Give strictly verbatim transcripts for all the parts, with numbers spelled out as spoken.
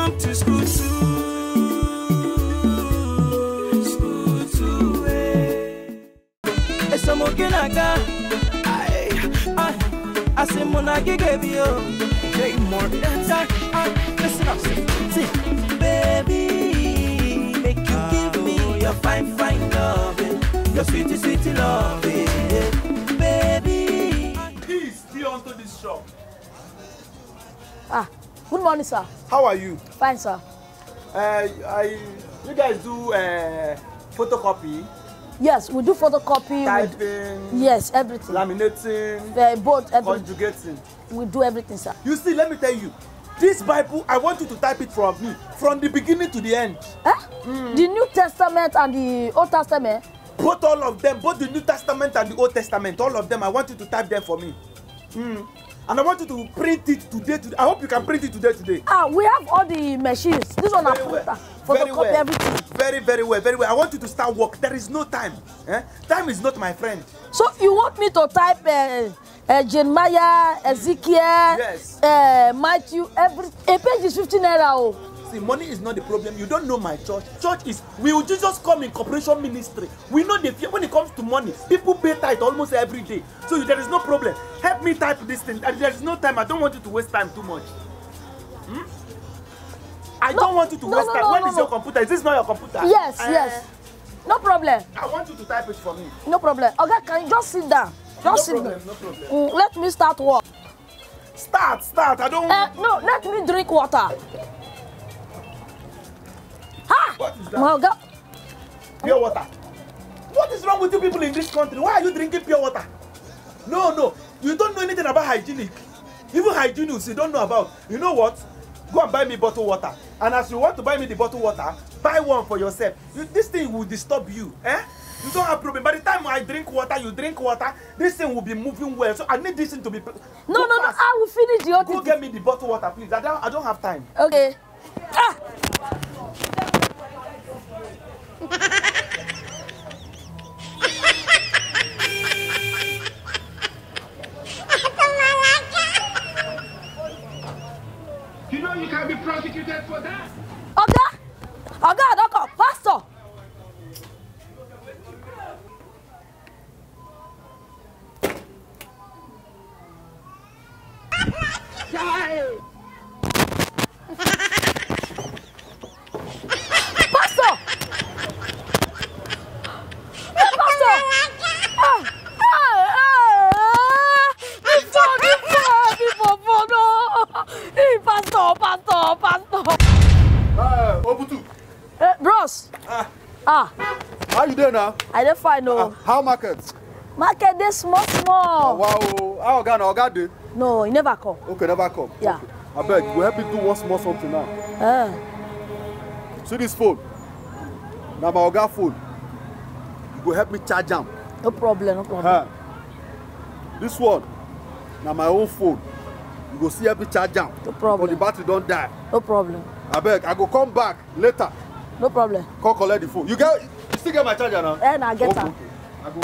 Come to school too, school too, eh. Esomoke naga. Aye, aye. Asị mụ na gị ga-ebi o. Jay Morton. Aye, aye. Listen up, see. Baby, make you give me your fine, fine love, eh. Your sweet, sweet love, eh. Baby. Peace be unto this shop. Ah, good morning, sir. How are you? Fine, sir. Uh, I, you guys do uh, photocopy? Yes, we do photocopy. We do, typing? Yes, everything. Laminating? Uh, both, everything. Conjugating? We do everything, sir. You see, let me tell you, this Bible, I want you to type it from me, from the beginning to the end. Eh? Mm. The New Testament and the Old Testament? Both, all of them, both the New Testament and the Old Testament, all of them, I want you to type them for me. Mm. And I want you to print it today, today. I hope you can print it today, today. Ah, we have all the machines. This one, I printer. Very well. Photocopy everything. Very, very well, very well. I want you to start work. There is no time. Eh? Time is not my friend. So you want me to type uh, uh, Jeremiah, Ezekiel, yes, uh, Matthew, every a page is fifty naira. Oh. See, money is not the problem. You don't know my church. Church is, will Jesus come in corporation ministry? We know the fear when it comes to money. People pay tithe almost every day. So there is no problem. Help me type this thing. There is no time. I don't want you to waste time too much. Hmm? I don't want you to waste time. No, no, no, no. When is your computer? Is this not your computer? Yes, yes. No problem. I want you to type it for me. No problem. Okay, can you just sit down? Just sit down. No problem, no problem. Mm, let me start work. Start, start. I don't want. Uh, no, let me drink water. Ha! What is that? My God. Pure water. What is wrong with you people in this country? Why are you drinking pure water? No, no. You don't know anything about hygienic. Even hygienics, you don't know about. You know what? Go and buy me bottle water. And as you want to buy me the bottle water, buy one for yourself. You, this thing will disturb you. Eh? You don't have problem. By the time I drink water, you drink water, this thing will be moving well. So I need this thing to be. No, no, no. I will finish the whole thing. Go get me the bottle water, please. I don't, I don't have time. Okay. Ah! You know you can be prosecuted for that. Oga, Oga, don't call. Pastor. Pastor! Hey, Pastor! Ah, ah, ah, ah. Before, before, before, before, no. Hey, Pastor, Pastor, Pastor. Uh, Obutu. Eh, bros. Ah. Ah. How you doing now? I dey fine, oh. Ah, how market? Market dey small, small. Oh, wow. How oga na oga dey? No, he never come. Okay, never come. Yeah. Okay. Abeg, you go help me do one small something now. Eh. See this phone. Na my oga phone. You go help me charge am. No problem, no problem. Eh. This one, na my own phone. You go see help me charge am. No problem. But the battery don die. No problem. Abeg, I go come back later. No problem. Come collect the phone. You get, you still get my charger now? Eh, na I get am. Okay, okay. I go.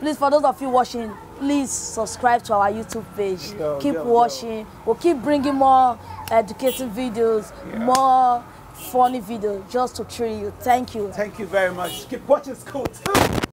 Please, for those of you watching, please subscribe to our YouTube page. Yeah, keep, yeah, watching. Yeah. We'll keep bringing more educative videos, yeah, more funny videos just to thrill you. Thank you. Thank you very much. Keep watching School Two.